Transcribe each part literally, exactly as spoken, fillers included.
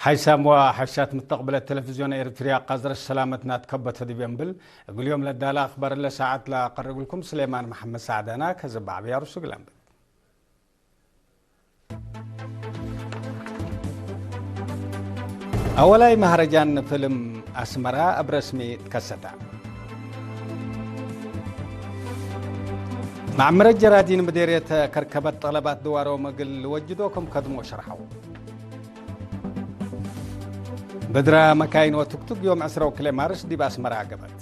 ሓይሳም ወሐሻት ምተቅብለት ቴሌቪዝዮን ኤሪትርያ፣ ቀዝረ ሰላመትና ትከበቶ ዲብ እንብል፣ እግል ዮም ለዳለ አክባር ለሰዓት ለአቀርብልኩም ስሌማን መሐመድ ሳዕዳና ከዘባዕ ብያሩ ስግላም። አወላይ መሀረጃን ፍልም አስመራ እብ ረስሚ ትከሰተ። መዐመረት ጀራዲን ምዴርየት ከርከበት ጠለባት ድዋሮም እግል ልወጅዶ ክም ከድሞ ሸርሐው። በድራ መካይን ወቱክቱክ ዮም ዕስራ ወክልኤ ማርስ ዲብ አስመራ ገበት።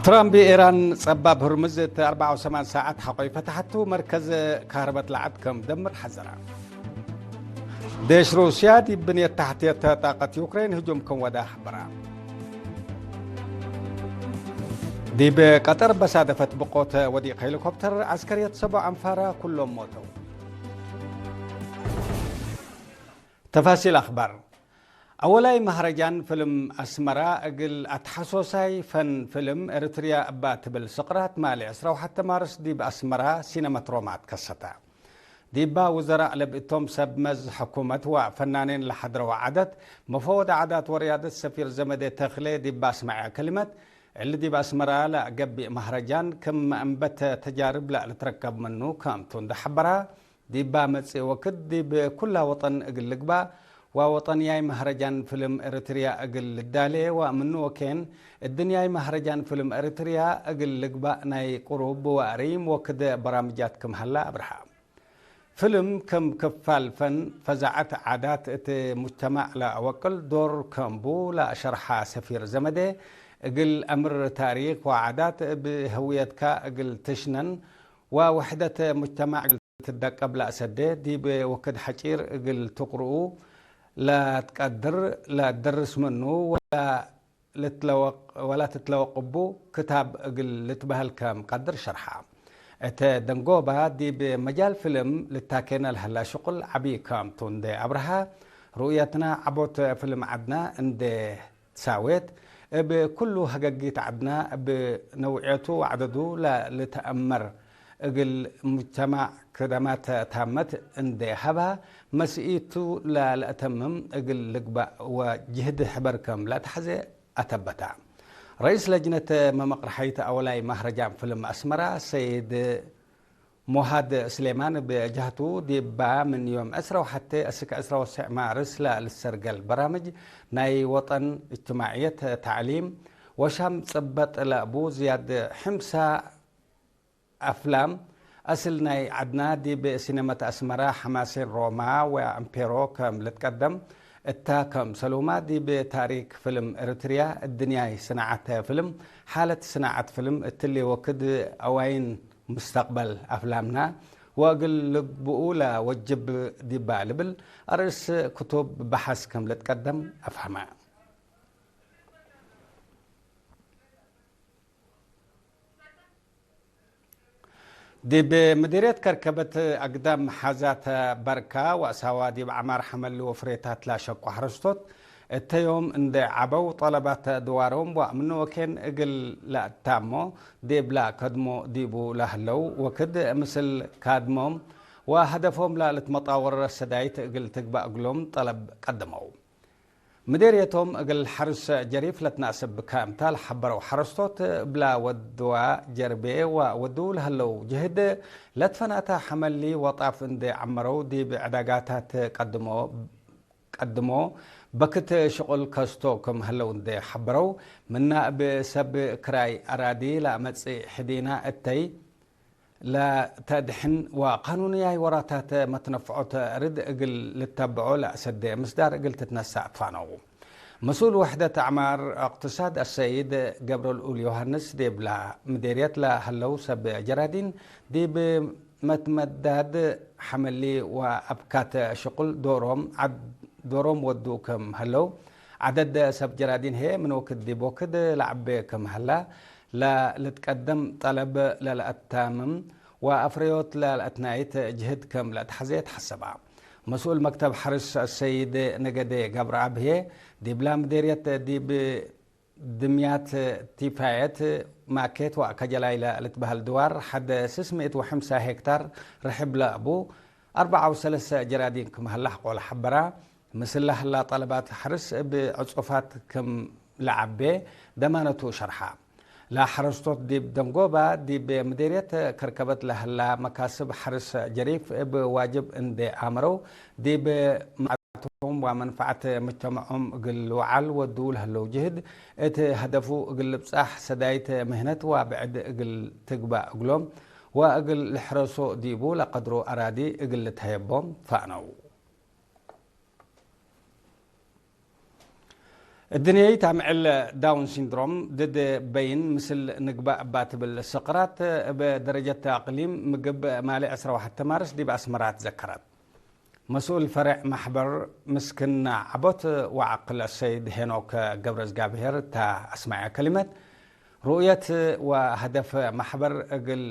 ትራምፕ፣ ኢራን ጸባብ ሁርምዝ እት አርበዓ ወሰማን ሳዐት ሐቆይ ፈተሐቱ፣ መርከዝ ካህርበት ለዐድ ከም ደምር ሐዘራ። ዴሽ ሩስያ ዲብ ብንየት ተሕትየት ጣቀት ዩክሬን ህጁም ከም ወዳ ሐበራ። ዲብ ቀጠር በሳደፈት ብቆት ወዲቅ ሄሊኮፕተር ዐስከርየት ሰቦ አንፋራ ኩሎም ሞተው። ተፋሲል አክባር። አወላይ መሀረጃን ፍልም አስመራ እግል አትሐሶሳይ ፈን ፍልም ኤሪትርያ እባ ትብል ስቅራት ማሌ ዕስራ ወሐተ ማርስ ዲብ አስመራ ሲነመት ሮማ ትከሰተ። ዲባ ውዘራእ ለብእቶም ሰብ መዝ ሕኩመት ወፈናኔን ለሐድረወ ዐደት መፈወድ ዐዳት ወርያደት ሰፊር ዘመዴ ተክሌ ዲባ አስመዐ ከሊመት፣ እሊ ዲብ አስመራ ለገብእ መሀረጃን ክም መንበት ተጃርብ ለልትረከብ ምኑ ከምቱ እንዴ ሐበራ፣ ዲባ መጽእ ወክድ ዲብ ኩላ ወጠን እግል ልግባእ ወወጠንያይ መሀረጃን ፍልም ኤሪትርያ እግል ልዳሌ ወምኑ ወኬን እድንያይ መሀረጃን ፍልም ኤሪትርያ እግል ልግባእ ናይ ቅሩብ ወአሪም ወክድ በራምጃት ክም ሀላ አብርሀ። ፍልም ክም ክፋል ፈን ፈዛዐት ዓዳት እት ሙጅተማዕ ለአወቅል ዶር ክም ቡ ለአሸርሐ ሰፊር ዘመዴ፣ እግል አምር ታሪክ ወዓዳት እብ ህውየትካ እግል ትሽነን ወውሕደት ሙጅተማዕ እግል ትደቀብ ለአሰዴ፣ ዲብ ወክድ ሐጪር እግል ትቅርኡ ለትቀድር ለትደርስ ምኑ ወለ ልትለወቅ-፣ ወላ ትትለወቅ እቡ ክታብ እግል ልትበህል ከም ቀድር ሸርሐ። እተ ደንጎባ ዲብ መጃል ፍልም ልታኬነ ለሀላ ሽቁል ዐቢ ከም ቱ እንዴ አብርሀ፣ ሩእየትና ዐቦት ፍልም ዐድና እንዴ ትሳዌት፣ እብ ኩሉ ሀገጊት ዐድና እብ ነውዕየቱ ወዐደዱ ለልትአመር እግል ሙጅተማዕ ክደማት ታመት እንዴ ሀባ፣ መስኢቱ ለልአተምም እግል ልግባእ ወጅህድ ሕበር ከም ለአትሐዜ አተበታ። ረኢስ ለጅነት መመቅርሐይት አወላይ መህረጃን ፍልም አስመራ ሰይድ ሞሃድ ስሌማን እብ ጀህቱ፣ ዲባ ምን ዮም ዕስራ ወሐቴ እስክ ዕስራ ወሰዕ ማርስ ለልሰርገል በራምጅ ናይ ወጠን፣ እጅትማዕየት፣ ተዕሊም ወሻም ጽበጥ ለእቡ ዝያድ ሕምሳ አፍላም አስል ናይ ዐድና ዲብ ሲነመት አስመራ፣ ሐማሴን ሮማ ወአምፔሮ ከም ልትቀደም እታ፣ ከምሰሉማ ዲብ ታሪክ ፍልም ኤሪትርያ፣ እድንያይ ስናዐት ፍልም፣ ሓለት ስናዐት ፍልም፣ እትሊ ወክድ አዋይን ሙስተቅበል አፍላምና ወእግል ልግብኡ ለወጅብ ዲባ ልብል አርእስ ክቱብ በሐስ ከም ልትቀደም አፍሀመ። ዲብ ምዲርየት ከርከበት አግዳም ሓዛተ በርካ ወአሳዋ ዲብ ዐማር ሐመል ወፍሬታት ለአሸቁ ሐረስቶት፣ እተ ዮም እንዴ ዐበው ጠለባት ድዋሮም ወአምኑ ወኬን እግል ለአታሞ፣ ዲብላ ከድሞ ዲቡ ለህለው ወክድ ምስል ካድሞም ወሀደፎም ለልትመጣወር ሰዳይት እግል ትግባእ እግሎም ጠለብ ቀደመው። ምዴርየቶም እግል ሐርስ ጀሪፍ ለትናስብ ክምታ ለሐበረው ሐረስቶት፣ እብላ ወድዋ ጀርቤ ወወዱ ለህለው ጅህድ ለትፈናተ ሐመሊ ወጣፍ እንዴ ዐመረው፣ ዲብ ዕዳጋታት ቀድሞ፣ ቀድሞ በክት ሽቁል ከስቶ ክም ህለው እንዴ ሐበረው፣ ምና እብ ሰብ ክራይ አራዲ ለአመጽእ ሕዲና እተይ፣ ለተድሕን ወቃኑንያይ ወራታት መትነፍዖት ርድ እግል ልተብዖ ለአሰዴ ምስዳር እግል ትትነሳእ ትፋነው። መስኡል ወሕደት አዕማር እቅትሳድ አሰይድ ገብረልኡል ዮሃንስ፣ ዲብላ ምዴርየት ለሀለው ሰብ ጀራዲን፣ ዲብ መትመዳድ ሐመሊ ወአብካት ሽቁል ዶሮም ዐድ-፣ ዶሮም ወዱ ክም ህለው፣ ዐደድ ሰብ ጀራዲን ህዬ ምን ወክድ ዲብ ወክድ ለዐቤ ክም ሀላ፣ ለልትቀደም ጠለብ ለለአታምም ወአፍረዮት ለለአትናይት ጅህድ ክም ለአትሐዜ ተሐሰባ። መስኡል መክተብ ሐርስ አሰይድ ነገዴ ገብረአብ ህዬ፣ ዲብላ ምዴርየት ዲብ ድምያት ቲፋየት ማኬት ወአከጀላይ ለልትበህል ድዋር ሐደ ስስ ምእት ወሐምሳ ሄክታር ርሕብ ለእቡ፣ አርበዓ ወሰለሰ ጀራዲን ክም ሀላ ሐቆ ለሐበራ፣ ምስል ለሀላ ጠለባት ሐርስ እብ ዕጹፋት ክም ለዐቤ ደማነቱ ሸርሐ። ለሐረስቶት ዲብ ደንጎባ ዲብ ምዴርየት ከርከበት ለሀላ መካስብ ሐርስ ጀሪፍ እብ ዋጅብ እንዴ አመረው፣ ዲብ መዓቶም ወመንፈዐት ምጅተመዖም እግል ልውዓል ወዱ ለህለው ጅህድ፣ እት ሀደፉ እግል ልብጻሕ ሰዳይት ምህነት ወብዕድ እግል ትግባእ እግሎም፣ ወእግል ልሕረሶ ዲቡ ለቀድሮ አራዲ እግል ልትሀየቦም ፈአነው። እድንየይት አምዕል ዳውን ሲንድሮም ድድ በይን ምስል ንግባእ እባ ትብል ስቅራት እብ ደረጀት አቅሊም ምግብ ማሌ ዕስራ ወሐተ ማርስ ዲብ አስመራ ትዘከረት። መስኡል ፈሬዕ ማሕበር ምስክና ዐቦት ወዐቅል ሰይድ ሄኖክ ገብረዝጋብሄር እተ አስመዐ ከሊመት፣ ሩእየት ወሀደፍ ማሕበር እግል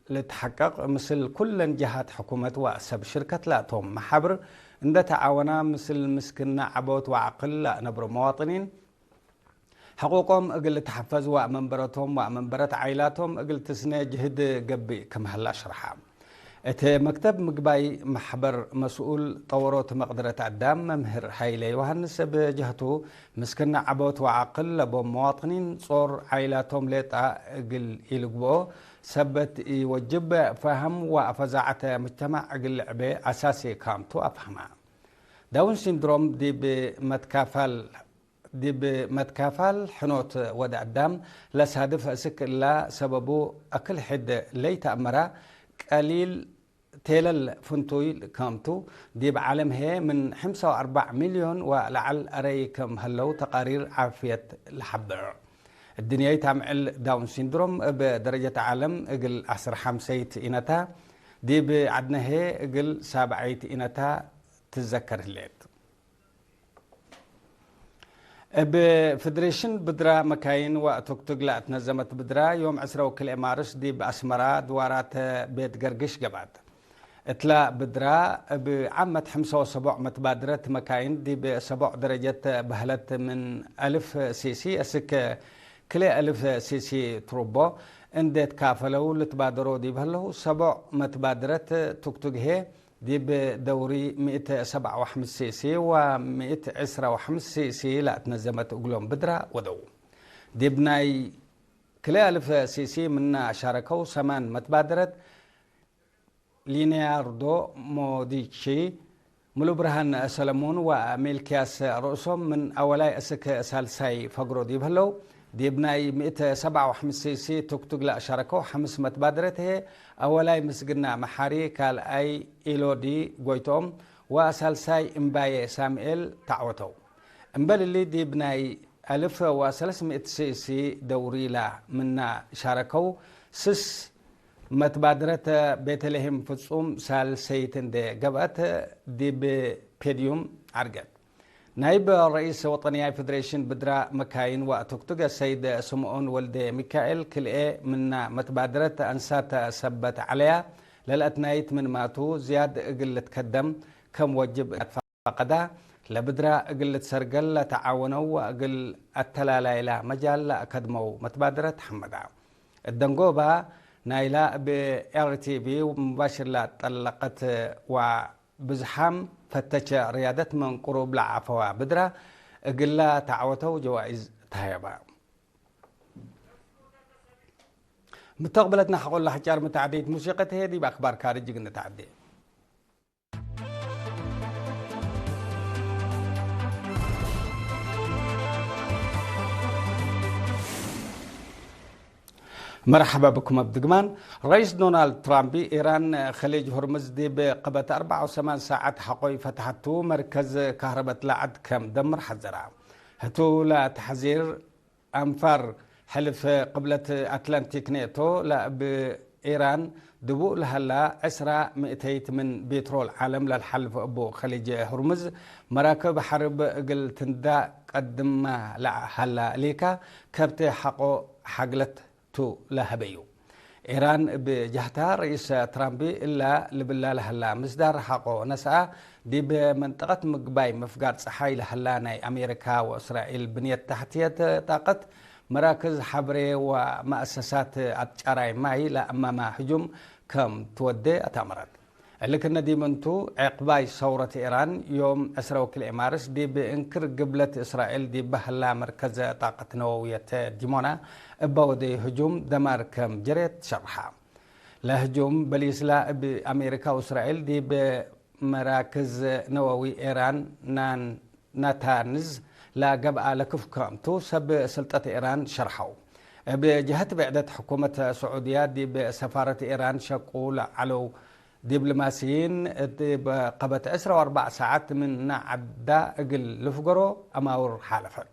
ልትሐቀቅ፣ ምስል ኩለን ጀሃት ሕኩመት ወሰብ ሽርከት ላቶም መሓብር እንደ ተዓወና፣ ምስል ምስክና ዐቦት ወዐቅል ለአነብሮ መዋጥኒን፣ ሕቁቆም እግል ልትሐፈዝ ወመንበረቶም ወመንበረት ዓይላቶም እግል ትስነ ጅህድ ገብእ ክም ሀላ ሽርሐ። እት መክተብ ምግባይ መሕበር መስኡል ጠወሮት መቅደረት አዳም መምህር ሀይለ ዮሐንስ እብ ጀህቱ፣ ምስክና ዐቦት ወዐቅል ለቦም መዋጥኒን ጾር ዓይላቶም ሌጣ እግል ኢልግብኦ ሰበት ኢወጅብ፣ ፋህም ወአፈዛዐት ምጅተማዕ እግል ልዕቤ አሳሲ ካምቱ አፍሀመ። ዳውን ሲንድሮም ዲብ መትካፋል ዲብ መትካፋል ሕኖት ወድ አዳም ለሳድፍ እስክ እላ ሰበቡ አክል ሕድ ለይተአመራ ቀሊል ቴለል ፍንቱይ ከምቱ፣ ዲብ ዓለም ህዬ ምን ሐምሳ ወአርበዕ ሚልዮን ወለዐል አረይ ክም ሀለው ተቃሪር ዓፍየት ለሐብር። እድንያይት አምዕል ዳውን ሲንድሮም እብ ደረጀት ዓለም እግል ዐስር ሐምሰይት ኢነታ፣ ዲብ ዐድነ ህዬ እግል ሳብዐይት ኢነታ ትዘከር ህሌት። እብ ፍድሬሽን ብድራ መካይን ወቶክቶክ ለአትነዘመት ብድራ፣ ዮም ዕስራ ወክልኤ ማርስ ዲብ አስመራ ድዋራት ቤት ገርግሽ ገብአት። እትላ ብድራ፣ እብ ዓመት ሐምሳ ወሰቦዕ መትባድረት መካይን ዲብ ሰቦዕ ደረጀት በህለት ምን አልፍ ሲሲ እስክ ክልኤ አልፍ ሲሲ ትሩቦ እንዴ ትካፈለው ልትባደሮ ዲብ ህለው፣ ሰቦዕ መትባድረት ቶክቶክ ህዬ፣ ዲብ ደውሪ ምእት ሰብዓ ወሐምስ ሲሲ ወምእት ዕስራ ወሐምስ ሲሲ ለአትነዘመት እግሎም ብድራ ወደው። ዲብ ናይ ክልኤ አልፍ ሲሲ ምና ሻረከው ሰማን መትባደረት ሊዮናርዶ ሞዲቺ፣ ሙሉብርሃን ሰለሙን ወሚልክያስ ርእሶም ምን አወላይ እስክ ሳልሳይ ፈግሮ ዲብ ህለው፣ ዲብ ናይ ምእት ሰብዓ ወሐምስ ሲሲ ቶክቶክ ለአሻረከው ሐምስ መትባደረት ህዬ፣ አወላይ ምስግና መሓሪ፣ ካልኣይ ኢሎዲ ጎይትኦም ወሳልሳይ እምባዬ ሳምኤል ተዐወተው። እምበል እሊ፣ ዲብ ናይ አልፍ ወሰለስ ምእት ሲሲ ደውሪላ ምና ሻረከው ስስ መትባድረት ቤተልሔም ፍጹም ሳልሰይት እንዴ ገብአት፣ ዲብ ፔድዩም ዐርገት። ናይብ ረኢስ ወጠንያይ ፌደሬሽን ብድራ መካይን ወአቶክቶክ ሰይድ ስምኦን ወልደ ሚካኤል፣ ክልኤ ምና መትባድረት አንሳት ሰበት ዐለያ ለልአትናይት ምንማቱ፣ ዝያድ እግል ልትከደም ከም ወጅብ ፈቀዳ፣ ለብድራ እግል ልትሰርገል ለተዓወነው ወእግል አተላላይላ መጃል ለአከድመው መትባድረት ሐመዳ። እደንጎባ ናይላ እብ ኤር ቲ ቪ ሙባሽር ለአጠለቀት ወብዝሓም ፈተቸ ርያደት ምን ቅሩብ ለዐፈዋ ብድራ እግላ ተዐወተው ጀዋኢዝ ተሀየባ። ምተቅብለትና ሐቆለ ሐጫር ምተዓደይት ሙሲቀት ህዬ ዲብ አክባር ካርጅ እግል ንተዓዴ። መርሐባ ብኩም እብ ድግማን። ረኢስ ዶናልድ ትራምፕ፣ ኢራን ከሊጅ ሆርምዝ ዲብ ቅበት አርበዓ ወሰማን ሳዐት ሐቆ ኢፈትሐቱ፣ መርከዝ ካህረበት ለዐድ ከም ደምር ሐዘራ። ህቱ ለተሐዚር አንፋር ሕልፍ ቅብለት አትላንቲክ ኔቶ ለእብ ኢራን ድቡእ ለሀላ ዕስራ ምእተይት ምን ቤትሮል ዓለም ለልሓልፍ እቡ ከሊጅ ሁርሙዝ መራክብ ሐርብ እግል ትንዳእ ቀድመ ለሀላ እሊካ ከብት ሐቆ ሐግለት ቱ ለሀበዩ። ኢራን እብ ጀህታ ርኢስ ትራምፕ እላ ልብላ ለሀላ ምስዳር ሐቆ ነስአ፣ ዲብ መንጠቀት ምግባይ ምፍጋር ጸሓይ ለሀላ ናይ አሜሪካ ወእስራኤል ብንየት ተሕትየት ጣቀት፣ መራክዝ ሐብሬ ወመአሰሳት አትጫራይ ማይ ለአማመ ህጁም ከም ትወዴ አታመረት። እሊ ክነ ዲብ እንቱ፣ ዔቅባይ ሰውረት ኤራን ዮም ዕስረ ወክልኤ ማርስ ዲብ እንክር ግብለት እስራኤል ዲበ ህላ መርከዘ ጣቀት ነወውየት ዲሞና እበ ወደዩ ህጁም ደማር ከም ጀሬት ሸርሐ። ለህጁም በሊስላ እብ አሜሪካ ወእስራኤል ዲብ መራክዝ ነወዊ ኤራን ናን ናታንዝ ለገብአ ለክፍ ክምቱ ሰብ ስልጠት ኤራን ሸርሐው። እብ ጀሀት ብዕደት ሕኩመት ስዑድያ ዲብ ሰፋረት ኤራን ሸቁ ለዐለው ዲብሎማሲይን እብ ቀበት ዕስረ ወአርበዕ ሰዓት ምን ነዓዳ እግል ልፍገሮ አማውር ሓለፈት።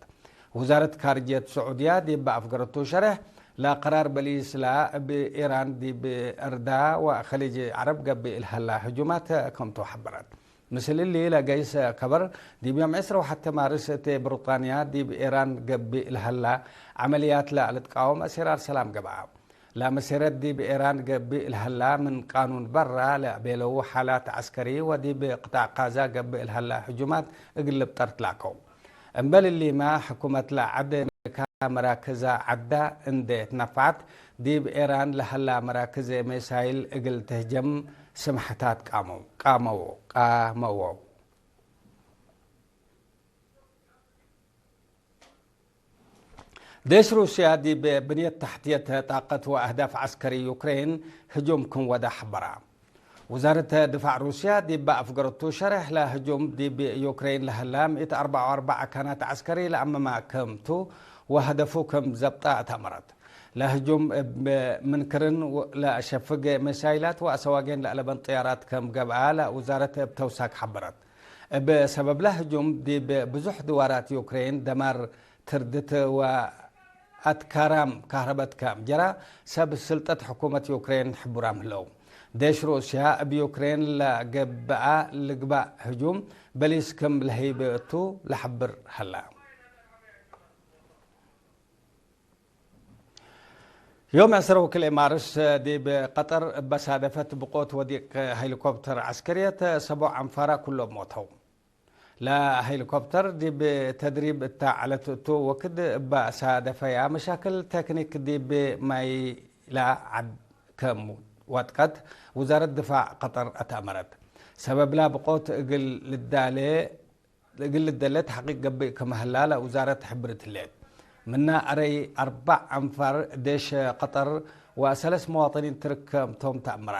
ውዛረት ካርጅየት ስዑድያ ዲብ አፍገረቱ ሸሬሕ፣ ለቀራር በሊስላ እብ ኤራን ዲብ እርዳ ወከሊጅ ዐረብ ገብእ ለሀላ ህጁማት ክምቱ ሐበረት። ምስል እሊ ለገይስ ከበር፣ ዲብ ዮም ዕስረ ወሐቴ ማርስ እት ብሩጣንያ ዲብ ኤራን ገብእ ለሀላ ዐመልያት ለልትቃወም አሴራር ሰላም ገብአ። ለመሴረት ዲብ ኤራን ገብእ ለሀላ ምን ቃኑን በራ ለቤለው ሓላት ዐስከሪ ወዲብ ቅጣዕ ቃዛ ገብእ ለሀላ ህጁማት እግል ልብጠር ትላከው። እምበል እሊመ፣ ሕኩመት ለዐድ አሜሪካ መራክዛ ዐዳ እንዴ ትነፈዐት፣ ዲብ ኤራን ለሀላ መራክዘ ሜሳይል እግል ትህጀም ስምሐታት ቃመው፣ ቃመዎ፣ ቃመወው። ዴሽ ሩስያ ዲብ ብንየት ተሕትየት ጣቀት ወአህዳፍ ዐስከሪ ዩክሬን ህጁም ክም ወደ ሐበራ። ውዛረት ድፋዕ ሩስያ ዲብ አፍገረቱ ሸሬሕ፣ ለህጁም ዲብ ዩክሬን ለሀላ ምእት አርበዕ ወአርበዕ አካናት ዐስከሪ ለአመመ ክምቱ ወሀደፉ ክም ዘብጠ አተመረት። ለህጁም እብ ምንክርን ለሸፍግ ሚሳይላት ወአሰዋጌን ለአለበን ጥያራት ክም ገብአ ለውዛረት እብ ተውሳክ ሐበረት። እብ ሰበብለ ህጁም ዲብ ብዙሕ ድዋራት ዩክሬን ደማር ትርድት ወአትካራም ካህረበት ከም ጀራ፣ ሰብ ስልጠት ሕኩመት ዩክሬን ሕቡራም ህለው። ዴሽ ሩስያ እብ ዩክሬን ለገብአ ልግባእ ህጁም በሊስ ክም ለህይብ እቱ ለሐብር ሀላ። ዮም ዕስረ ወክልኤ ማርስ ዲብ ቀጠር እበ ሳደፈት ብቆት ወዲቅ ሄሊኮፕተር ዐስከርየት ሰቦዕ አንፋራ ኩሎም ሞተው። ለሄሊኮፕተር ዲብ ተድሪብ እተ ዐለት እቱ ወክድ እበ ሳደፈያ መሻክል ቴክኒክ ዲብ ማይላ ዐድ ከም ወጥቀት ውዛረት ድፋዕ ቀጠር አትአመረት። ሰበብላ ብቆት እግል ልዳሌ እግል ልደለ ተሕቂቅ ገብእ ክም ሀላ ለውዛረት ሕብርት ህሌት። ምና አረይ አርበዕ አንፋር ዴሽ ቀጠር ወሰለስ መዋጥኒን ትርክ ቶም ተአምራ።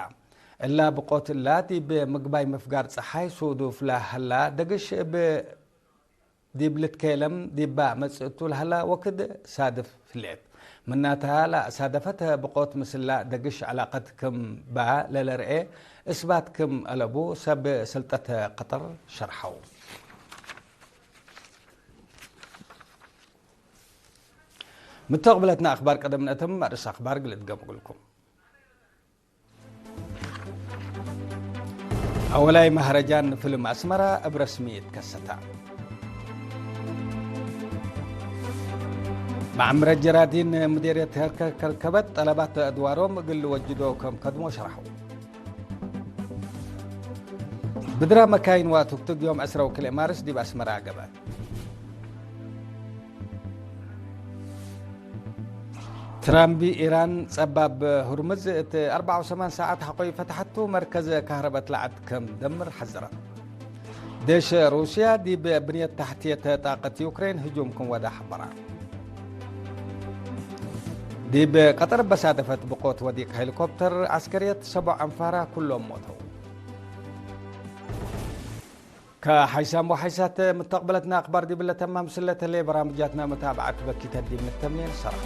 እላ ብቆት እላ ዲብ ምግባይ ምፍጋር ጸሓይ ሱዱፍ ለሀላ ደግሽ እብ ዲብ ልትኬለም ዲባ መጽእቱ ለሀላ ወክድ ሳድፍ ህሌት። ምናተ ለሳደፈተ ብቆት ምስላ ደግሽ ዐላቀት ክም በ ለለርኤ እስባት ክም አለቡ ሰብ ስልጠተ ቀጠር ሸርሐው። ምተቅብለትነ አክባር ቀደም ነአትም አርእስ አክባር ግልት ገምግልኩም። አወላይ መሀረጃን ፍልም አስመራ እብ ረስሚ ትከሰተ። መዐምረት ጀራዲን ምዴርየት ሄርካ ከርከበት ጠለባት አድዋሮም እግል ልወጅዶ ከም ከድሞ ሸርሐው። ብድራ መካይን ወቱክቱክ ዮም ዕስረ ወክልኤ ማርስ ዲብ አስመራ ገበ። ትራምቢ ኢራን ጸባብ ሁርምዝ እት አርበዕ ወሰማን ሰዓት ሐቆ ኢፈትሐቱ፣ መርከዝ ካህረበት ለዐድ ከም ደምር ሐዘረት። ዴሽ ሩስያ ዲብ ብንየት ተሕትየት ጣቀት ዩክሬን ህጁም ክም ወደ ሐበራ። ዲብ ቀጠር በሳደፈት ብቆት ወዲቅ ሄሊኮፕተር ዐስከርየት ሰቦዕ አንፋራ ኩሎም ሞተው። ከሐይሳም ወሐይሳት ምተቅበለትነ አክባር ዲብለ ተማም ስለተሌ በራምጃትነ መታብዐት በኪተት ዲብ ንተምኔ ሰላም።